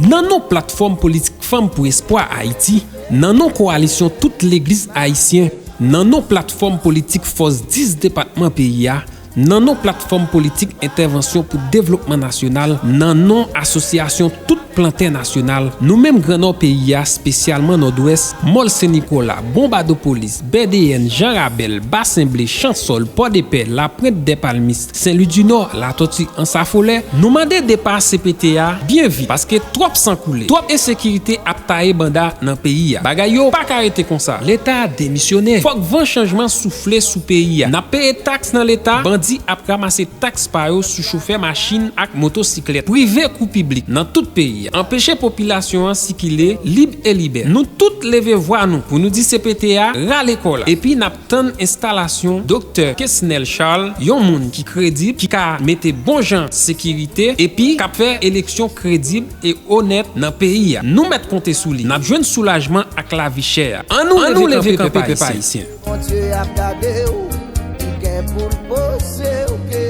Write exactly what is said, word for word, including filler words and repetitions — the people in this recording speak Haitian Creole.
Nan non platfòm politik Fanm pou Espwa Ayiti, nan non kowalisyon tout legliz ayisyen, nan non platfòm politik fòs dis depatman peyi a, nan non platfòm politik entèvansyon pou devlopman nasyonal, nan non asosyasyon tout plantè nasyonal, nou menm Gran Nò peyi a, espesyalman Nòdwès, Mòl Sen Nikola, Bonbadopolis, Bèdeyèn, Jan Rabèl, Basen Ble, Chansòl, Pòdepè, Lapwent, Dèpalmis, Sen Lwi di Nò, Latòti, Ansafolè, nou mande depa C P T a byen vit, paske twòp san koule, twòp ensekirite ap taye banda nan peyi a. Bagay yo pa ka rete konsa. Leta a demisyone. Fòk van chanjman soufle sou peyi a. N ap peye taks nan Leta, bandi ap ranmase taks pa yo sou chofè machin ak motosiklèt, prive kou piblik nan tout peyi a. Anpeche popilasyon an sikile lib e libè. Nou tout leve vwa nou pou nou di C P T a rale kò l. Epi n ap tann enstalasyon Doktè Kesnel Charles, yon moun ki kredib, ki ka mete bon jan sekirite, epi k ap fè eleksyon kredib e onèt nan peyi a. Nou mèt konte sou li. N ap jwenn soulajman ak lavi chè a. Annou leve kanpe, pèp ayisyen. Bondye ap gade w, li gen pou l poze w ke